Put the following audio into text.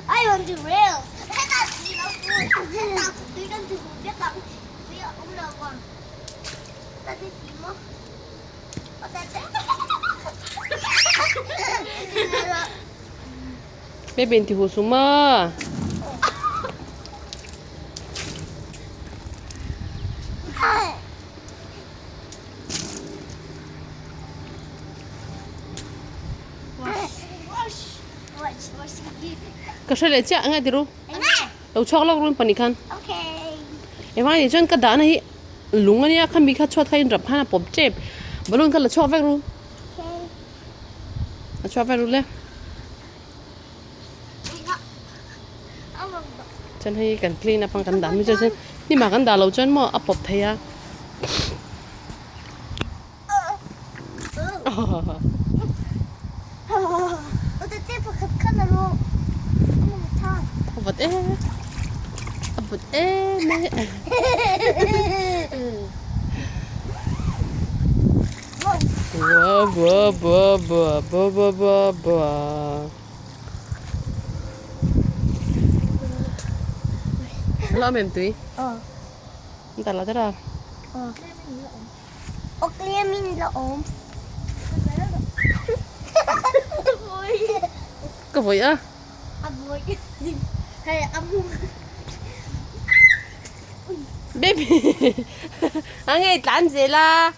I want to rail. Hetah tui lo hetah tui kan ti huh vek ang. Tui a awm lo vang. Ka ti ti maw? Baby in ti huh sum a. Ka hre leh chiah enge ti ru lo chhuak lawk run pahnih khan engvang anih chuan ka dahna hi lung ania khami kha chhuat kha in rap khan a pawp tep balloon kha la chhuak vek ru la chhuak vek ru le chuan hei kan clean up ang kan dah mai chuan hnim ah kan dah loh chuan maw a pawp thei a. A vawt em a vawt em e. Bua bua bua bua bua bua bua bua. Lo awm em tui? An tar lo der a. Ka vawi a. Baby a ngei tlan zel a.